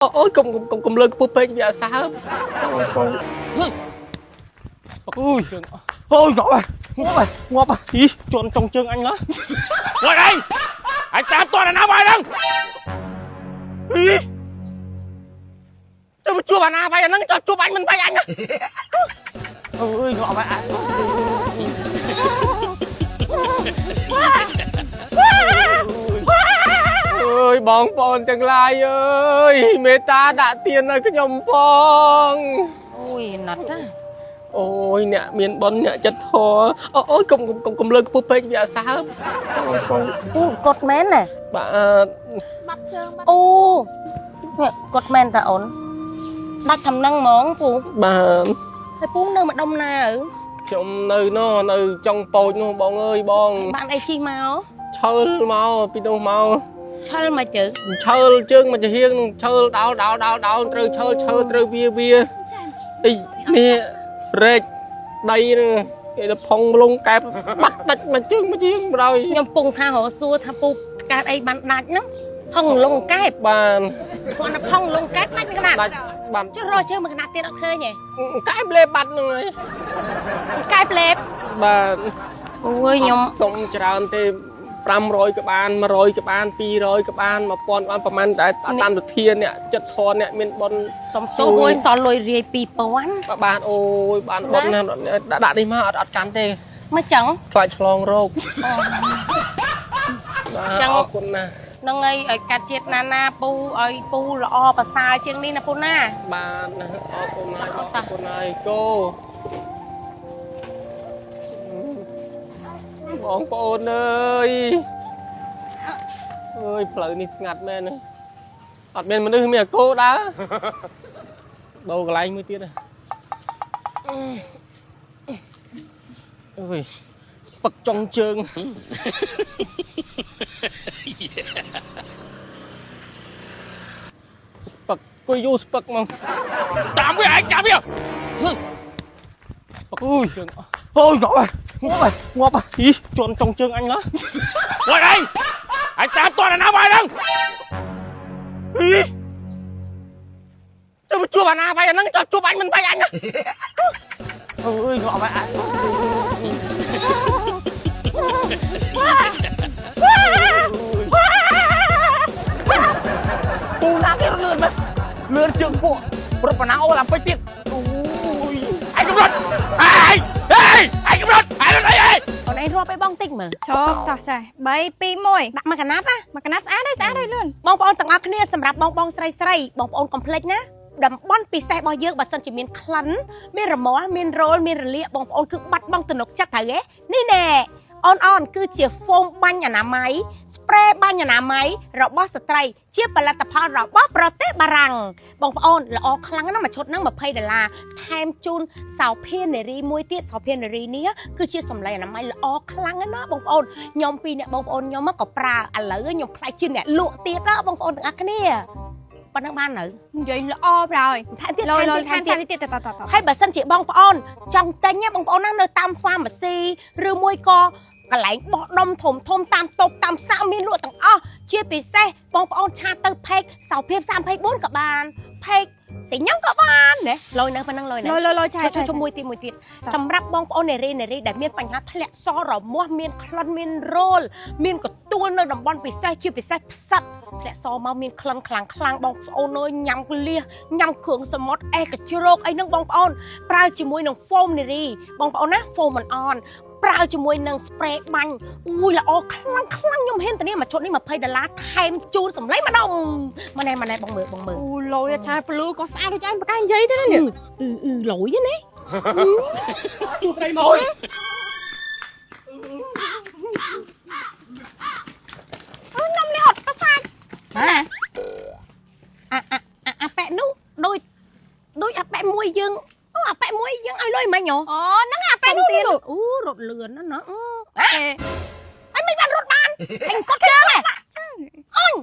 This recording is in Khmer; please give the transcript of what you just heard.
អូយកុំកុំកុំលើកខ្ពស់ពេកវាអត់សើមអូយជើងអូយងាប់ហើយងាប់ហើយងាប់ហើយអីជន់ចុងជើងអញឡើ មួយឯងអញតាមតនណាបាយហ្នឹង អីទៅជួបអាណាបាយអាហ្នឹងចោះជួបអញមិនបាយអញអូយងាប់ហើយអញអើយបងប្អូនទាំងឡាយអើយមេត្តាដាក់ទានឲ្យខ្ញុំផង អូយណត់ណា អូយអ្នកមានបុណ្យអ្នកចិត្តធម៌អូអូយកុំកុំកុំលើកខ្ពស់ពេកវាអត់សើម ពូគាត់មែនណា បាទ បាត់ជើងបាត់ អូនេះគាត់មែនតាអូនដាច់ທຳនឹងហ្មងពូ បាទ ហើយពូនៅម្ដុំណាអឺ ខ្ញុំនៅនោះនៅចុងពោចនោះបងអើយបង បានអីជីមក ឆើលមកពីនោះមក ឆិលមកជើ ឆើលជើងមកចំហៀងនោះឆើលដោលដោលដោលដោលត្រូវឆើលឈើត្រូវវាវា ចា អីនេះរែកដីនោះគេទៅផុងលងកែបបាត់ដាច់មកជើងមកជើងបណ្ដោយ ខ្ញុំពងថារកសួរថាពូកើតអីបានដាច់ហ្នឹងផុងលងកែប បាន គាត់ថាផុងលងកែបដាច់មួយកណាត់ ដាច់បាន ចុះរកជើងមួយកណាត់ទៀតអត់ឃើញទេ កែបលេបាត់ហ្នឹងហើយក ែបលេប បាទ អូយខ្ញុំ សុំច្រើនទេ500ក៏បាន100ក៏បាន200ក៏បាន1000បានប្រហែលតែតាមទធាអ្នកចិត្តធនអ្នកមានបុណ្យ សុំទោសអូយសល់លុយរាយ2000 បាទបានអូយបានបុណ្យណាស់ដាក់ដាក់នេះមកអត់អត់កាន់ទេ មកចឹង ខ្លាចឆ្លងរោគបាទ ចឹង អរគុណណាស់ ហ្នឹងហើយឲ្យកាត់ជាតិណាណាពូឲ្យពូល្អប្រសើរជាងនេះណាពូណា បាទណាអរគុណណាស់អរគុណហើយកូបងប្អូនអើយអើយផ្លូវនេះស្ងាត់មែនណាអត់មានមនុស្សមានអាគោដើរដូរកន្លែងមួយទៀតណាអើយស្ពឹកចុងជើង ស្ពឹកគួយយូរស្ពឹកមក តាមវាឯងតាមវា អូយជើងអូយងាប់ហើយងាប់ហើយងាប់ហើយអីជន់ចុងជើងអញឡើ មួយឯងអញតាមតនណាបាយហ្នឹង អីទៅជួបអាណាបាយអាហ្នឹងចោះជួបអញមិនបាយអញអូយងាប់ហើយអញ ពូណាគេលឿនមែនលឿនជាងពួករត់បណ្ណាអូឡាំពិចទៀតអូយឯងកំរត់ឯងហេឯងកំរត់ឯងរត់អីឯង អូនឯងរាប់ឲ្យបងតិចមើល ឈប់តោះចា3 2 1 ដាក់មកកណាត់ណា មកកណាត់ស្អាតហើយស្អាតហើយលឿន បងប្អូនទាំងអស់គ្នាសម្រាប់បងបងស្រីស្រីបងប្អូនកុំភ្លេចណាតំបន់ពិសេសរបស់យើងបើសិនជាមានក្លិនមានរមាស់មានរោលមានរលាកបងប្អូនគឺបាត់បង់ទំនុកចិត្តត្រូវទេនេះណែអូនអូនគឺជាហ្វូមបាញ់អនាម័យ spray បាញ់អនាម័យរបស់ស្ត្រីជាផលិតផលរបស់ប្រទេសបារាំងបងប្អូនល្អខ្លាំងណាស់មួយឈុតហ្នឹង20ដុល្លារថែមជូនសោភានារីមួយទៀតសោភានារីនេះគឺជាសម្លេងអនាម័យល្អខ្លាំងណាស់បងប្អូនខ្ញុំពីរអ្នកបងប្អូនខ្ញុំក៏ប្រើឥឡូវខ្ញុំខ្លាចជាអ្នកលក់ទៀតណាបងប្អូនទាំងអស់គ្នាប៉ុណ្ណឹងបាននៅ និយាយល្អប្រហើយ ថែមទៀត លយលយ ថែម ថែម ទៀត ថែមទៀតតតតត ហើយបើសិនជាបងប្អូនចង់ទិញណាបងប្អូនណានៅតាម pharmacy ឬមួយក៏កន្លែងបោះដុំធំធំតាមតូបតាមសាក់មានលក់ទាំងអស់ជាពិសេសបងប្អូនឆាតទៅផេកសោភាព34ក៏បានផេកសញ្ញាក៏បានណាលយនៅប៉ុណ្ណឹងលយនៅ លយលយលយចា ជួយជួយមួយទៀតមួយទៀតសម្រាប់បងប្អូននារីនារីដែលមានបញ្ហាធ្លាក់សរមាស់មានក្លិនមានរោលមានកទួលនៅតំបន់ពិសេសជាពិសេសផ្សិតធ្លាក់សមកមានក្លិនខ្លាំងខ្លាំងបងប្អូនអើយញ៉ាំលៀសញ៉ាំគ្រឿងសមុទ្រអេកជ្រោកអីហ្នឹងបងប្អូនប្រើជាមួយនឹងហ្វូមនារីបងប្អូនណាហ្វូមមិនអនប្រើជាមួយនឹង spray បាញ់អូយល្អខ្លាំងខ្លាំងខ្ញុំហ៊ានធានាមួយឈុតនេះ20ដុល្លារថែមជូនសម្លេងម្ដងម៉ណែម៉ណែបងមើលបងមើល អូលយចាពលូក៏ស្អាតដូចឯងបកាយនិយាយទេណានេះ អឺអឺលយណា ជួស្រីមក អូនំនេះអត់ប្រសាទ អាអាអាអាប៉ែនោះដូចដូចអាប៉ែមួយយើងអូអាប៉ែមួយយើងឲ្យលុយមិញហ៎ អូហ្នឹងអាពេលនោះ ទៀត លោក អូរត់លឿនណាស់ណា អេ អញមិនបានរត់បានអញកត់ជើងហ៎អញ